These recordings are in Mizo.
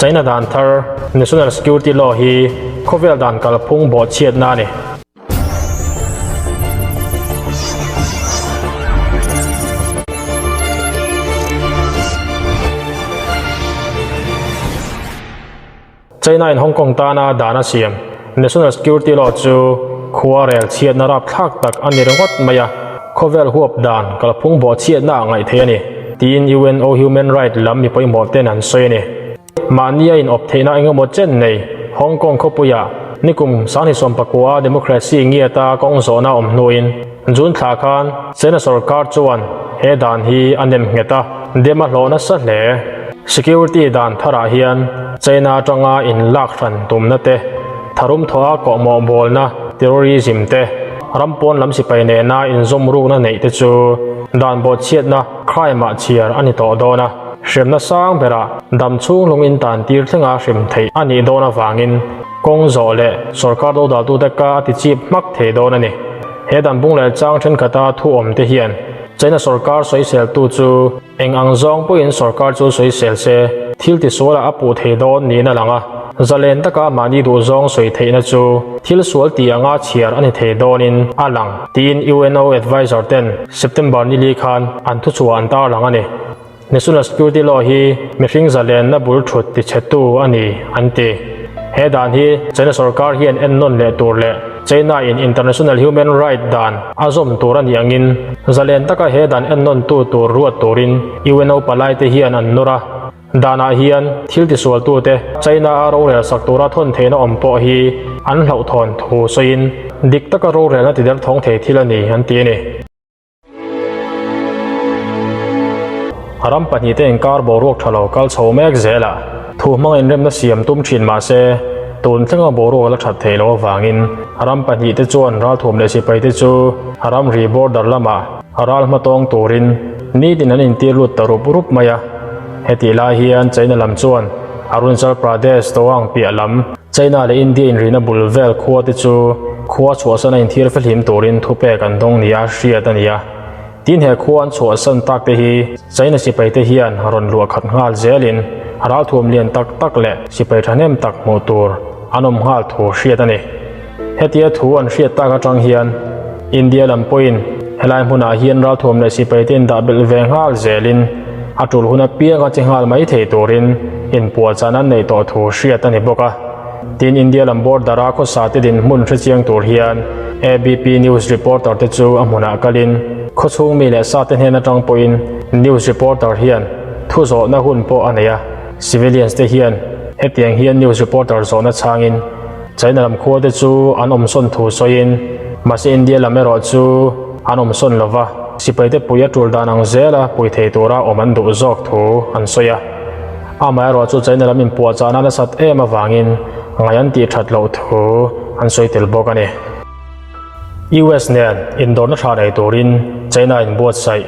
China dan thar National Security Law hi khawvel dan kalphung bawhchhiatna a ni. China in Hong Kong tana dan a siam National Security Law chu khua rel chhiatna rapthlak tak a ni ringawt mai a, khawvel huap dan kalphung bawhchhiatna ah ngaih theih a ni, tiin UNO Human Right lam mi pawimawh ten an sawi a ni. Mahni a inawp theihna engemaw chen nei Hong Kong khawpuiah nikum 2019 democracy ngiata kawng zawhna awm hnuin June thla khan China sorkar chuan he dan hi a nem nghet a, dem a hlawh nasa hle. Security dan tharah hian China atanga inlak hran tumna te, tharum thawha kawhmawh bawlna, terrorism te, ram pawn lam sipai nena inzawm rukna neih te chu dan bawhchhiatna, crime, ah chhiar a ni tawh dawn a. Hremna sang berah dam chhung lung intan tir thlenga hrem theih a nih dawn avangin kawng zawh leh sorkar dodaltute ka a ti chip hmak thei dawn a ni. He dan bung leh chang thenkhat-a thu awm te hian China sorkar sawiseltu chu eng ang zawng pawhin sorkar chu sawisel se thil tisualah a puh thei dawn niin a lang a, zalen taka mahni duhzawng sawi theihna chu thil sual tih anga chhiar a ni thei dawnin a lang tiin UNO advisor ten September nili khan an thuchhuah an tarlang a ni. National Security Law hi mihring zalenna bul thut tichhetu a ni, an ti. He dan hi China sorkar hian ennawn leh tur leh China in international human right dan a zawm tur a nih angin zalen taka he dan ennawntu tur ruat turin UNO palaite hian an nawr a. Danah hian thil tisualtute China a rorel sak tura thawn theihna awm pawh hi an hlauhthawn thu sawiin dik taka rorelna tiderthawng thei thil a ni, an ti a ni. Ram pahnihte inkar boruak tha lo kal chho mek zel a, thu hmanga inremna siam tum thin mah se, tun thlenga boruak a la that theih loh avangin ram pahnihte chuan ralthuam leh sipaite chu ramri border lamah ral hmatawng turin nitin an intir lut ta rup rup mai a. Hetih lai hian China lam chuan Arunachal Pradesh Tawang piah lam China leh India inrihna bul vel khua te chu khua chhuahsan a inthir fehlim turin thupek an dawng nia hriat a ni a. Tin he khua an chhuahsan tak te hi China sipai te hian rawn luah khat nghal zelin ralthuam lian tak tak leh sipai thahnem tak hmuh tur an awm nghal thu hriat a ni. Hetia thu an hriat tak atang hian India lam pawhin helai hmunah hian ralthuam leh sipai te indah belh ve nghal zelin a tul hun apianga che nghal mai thei turin inpuahchahna an neih tawh thu hriat a ni bawk a. Tin India lam border a khawsa te dinhmun hre chiang tur hian ABP News reporter te chu a hmunah kalin khawchhung mi leh sa te hnen atang pawhin news reporter hian thu zawhna hun pawh a nei a. Civilians te hian hetiang hian news reporter zawhna chhangin China lam khua te chu an awmsawn thu sawiin mahse India lam erawh chu an awmsawn lo va, sipai te pui a tul dan ang zela pui thei tura awm an duh zawk thu an sawi a. Amaherawh chu China lam inpuahchahna nasat em avangin ngai an tih that loh thu an sawi tel bawk a ni. US nen indawrna tha nei turin China inbuatsaih.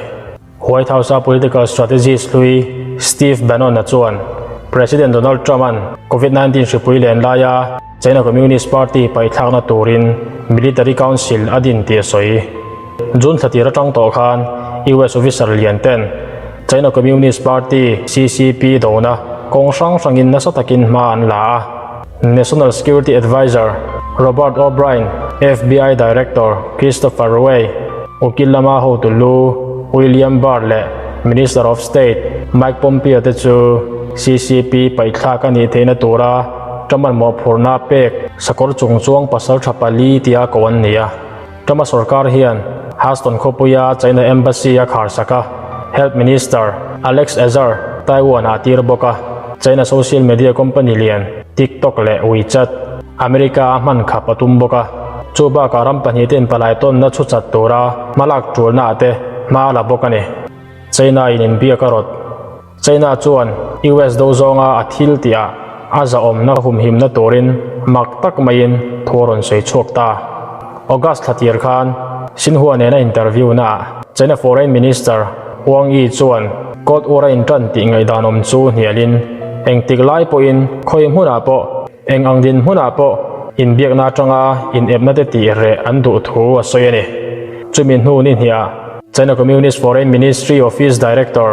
White House-a political strategist hlui Steve Bannon-a chuan President Donald Trump-a'n Covid-19 hripui len laia China Communist Party paihthlakna turin Military Council a din tih a sawi. June thla tir atang tawh khan US officer lian ten China Communist Party, CCP, dona kawng hrang hrangin nasa takin hma an la a. National Security Advisor Robert O'Brien, FBI Director Christopher Wray, Ukil lama hotu lu William Barr leh Minister of State Mike Pompeo te chu CCP paihthlak a nih theihna tura Trump-a'n mawhphurhna pek sakawr chungchuang pasaltha pali tia ko an ni a. Trump-a sorkar hian Houston khawpuia China Embassy a kharsak a, Health Minister Alex Azar Taiwan-ah a tir bawk a, China social media company lian TikTok leh WeChat America-a hman khap a tum bawk a. Chu bakah ram pahnihte inpalai tawnna chhu chat tura hmalak tulnaah te hma a la bawk a ni. China-in inbiak a rawt. China chuan US do zawnga a thil tihah a zahawmna humhimna turin mak tak maiin thu a rawn sawi chhuak ta. August thla tir khan Xinhua nena interview naah China Foreign Minister Wang Yi chuan Cold War a intan tih ngaihdan awm chu hnialin engtik lai pawhin khawi hmunah pawh eng ang din hmunah pawh inbiakna atanga inepna te tih reh an duh thu a sawi a ni. Chumi hnu ni hniah China Communist Foreign Ministry Office Director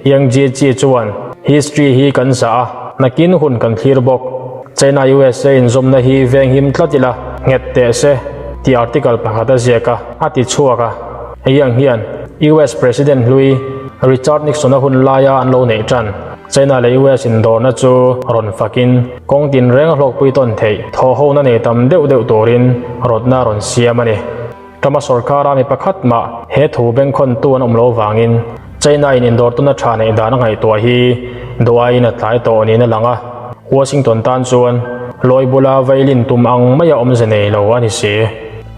Yang Jiechi chuan, History hi kan zah a, Nakin hun kan thlir bawk. China-USA inzawmna hi venghim tlat ila, nghet teh se, tih article pakhat a ziak a, a ti chhuak a. Hei ang hian US President hlui Richard Nixon-a hun laia an lo neih tan China leh US indawrna chu rawn fakin kawng tinreng a hlawkpui tawn theih thawhhona nei tam deuh deuh turin rawtna a rawn siam a ni. Trump-a sorkara mi pakhat mah he thu bengkhawntu an awm lo vangin China-in indawrtuna tha neih dan a ngaihtuah hi duh aiin a tlai tawh niin a lang a, Washington tan chuan lawi bula vailin tum ang maia awmze nei lo a ni si.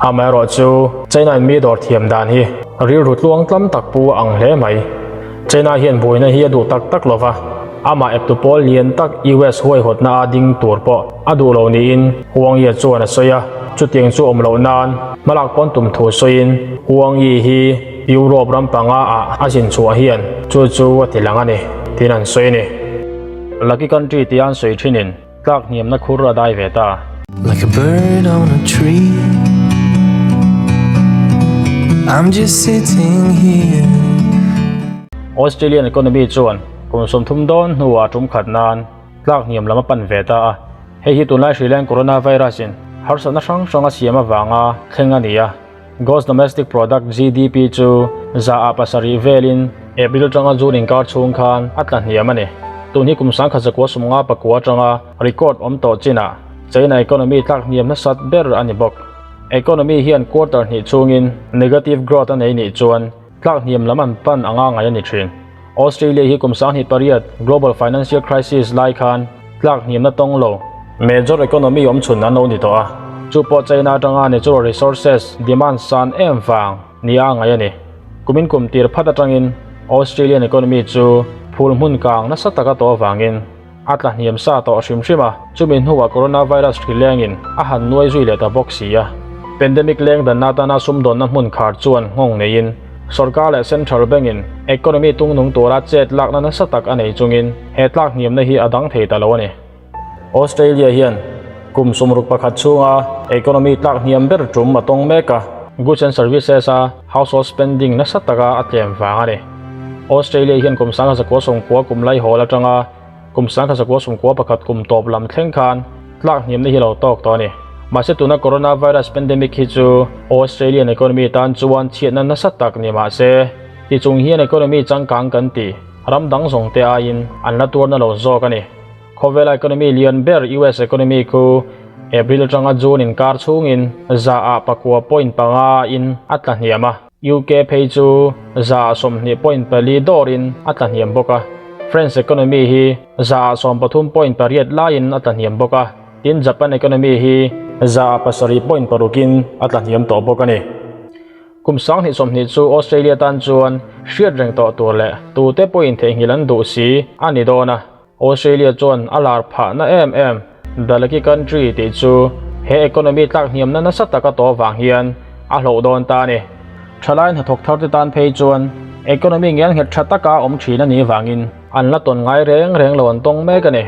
Amaherawhchu, China-in mi dawr thiam dan hi rilru tluangtlam tak pu a ang hle mai. China hian buaina hi a duh tak tak lo va, amah eptu pawl lian tak US huaihawtna a ding tur pawh a duh lo niin Wang Yi chuan a sawi a. Chutiang chu awm loh nan hmalak pawn tum thu sawiin Wang Yi hi Europe ram panga ah a zin chhuah hian chu chu a ti lang a ni tiin an sawi a ni. Lucky country tia an sawi thinin tlak hniamna khur a dai ve ta. Like a bird on a tree I'm just sitting here. Australian economy chuan kum 30 dawn hnuah tum khat nan tlak hniam lam a pan ve ta a. Hei hi tunlai hrileng coronavirus in harsatna hrang hrang a siam avanga thleng a ni a. Gross Domestic Product, GDP, chu 7% velin April atanga June inkar chhung khan a tla hniam a ni. Tun hi kum 1959 atanga record awm tawh chinah China economy tlak hniam nasat ber a ni bawk. Economy hian quarter hnih chhungin negative growth a nei nih chuan tlak hniam lam an pan anga ngai a ni thin. Australia hi kum 28 global financial crisis lai khan tlak hniamna tawng lo major economy awm chhun an lo ni tawh a, chu pawh China atanga natural resources demand san em vang nia a ngaih a ni. Kumin kum tir phat atangin Australian economy chu phul hmun kang nasa taka tawh avangin A tla hniam sa tawh hrim hrim a, chumi hnuah coronavirus hri lengin a han nuai zui leh ta bawk si a. Pandemic leng danna atana sumdawnna hmun khar chuan nghawng neiin sorkar leh central bank-in economy tungnung tura chet lakna nasa tak a nei chungin he tlak hniamna hi a dang thei ta lo a ni. Australia hian kum 61 chhunga economy tlak hniam ber tum a tawng mek a, goods and services-a household spending nasa taka a tlem vang a ni. Australia hian kum 1990 kum laihawl atanga kum 1991 kum tawp lam thleng khan tlak hniamna hi a lo tawk tawh a ni. Mahse tuna coronavirus pandemic hi chu Australian economy tan chuan chhiatna nasa tak ni mahse tichung hian economy changkang kan ti ram dang zawng te aiin an la tuarna lo zawk a ni. Khawvela economy lian ber US economy khu April atanga June inkar chhungin 9.5% in a tla hniam a. UK phei chu 20.4% dawrin a tla hniam bawk a. France economy hi 13.8% laiin a tla hniam bawk a. Tin Japan economy hi 7.6% in a tla hniam tawh bawk a ni. Kum 2020 chu Australia tan chuan hriat reng tawh tur leh tute pawhin theihnghilh an duh si a ni dawn a. Australia chuan a lar phahna em em The Lucky Country tih chu he economy tlak hniamna nasa taka tawh vang hian a hlauh dawn ta a ni. Thalai hnathawk thar te tan phei chuan economy ngelnghet tha taka awm thin a nih vangin an la tawn ngai reng reng lo an tawng mek a ni.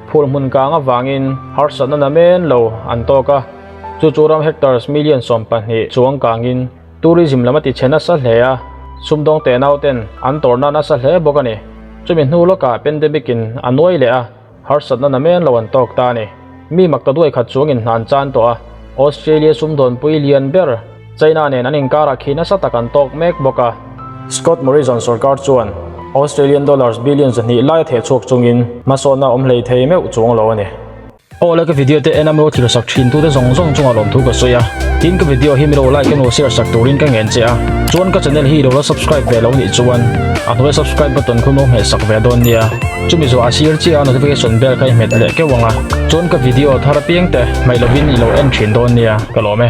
Phul hmun kang avangin harsatna namen lo an tawk a, chu chu ram hectares million 12 chuang kangin Tourism lam a ti chhe nasa hle a, sumdawng teh nauten an tawrhna nasa hle bawk a ni. Chumi hnu lawkah pandemic in a nuai leh a, harsatna namen lo an tawk ta a ni. Mi mak ta duai khat chuangin hna an chan tawh a, Australia sumdawnpui lian ber China nen an inkarah khi nasa tak an tawk mek bawk a. Scott Morrison sorkar chuan Australian dollars billion 200 lai a theh chhuak chungin hmasawnna a awm hlei thei meuh chuang lo a ni. Aw le ka video te en a milo thlir sak thin tute zawng zawng chungah lawmthu ka sawi a, tin ka video hi milo like emaw share sak turin ka ngen che a, chuan ka channel hi ilo la subscribe ve lo nih chuan a hnuaia subscribe button khu milo hmeh sak ve dawn nia, chumi zawh a sir chiah a notification bell kha i hmet leh keuh ang a, chuan ka video thar apiang te hmaih lovin ilo en thin dawn nia, ka lawm e.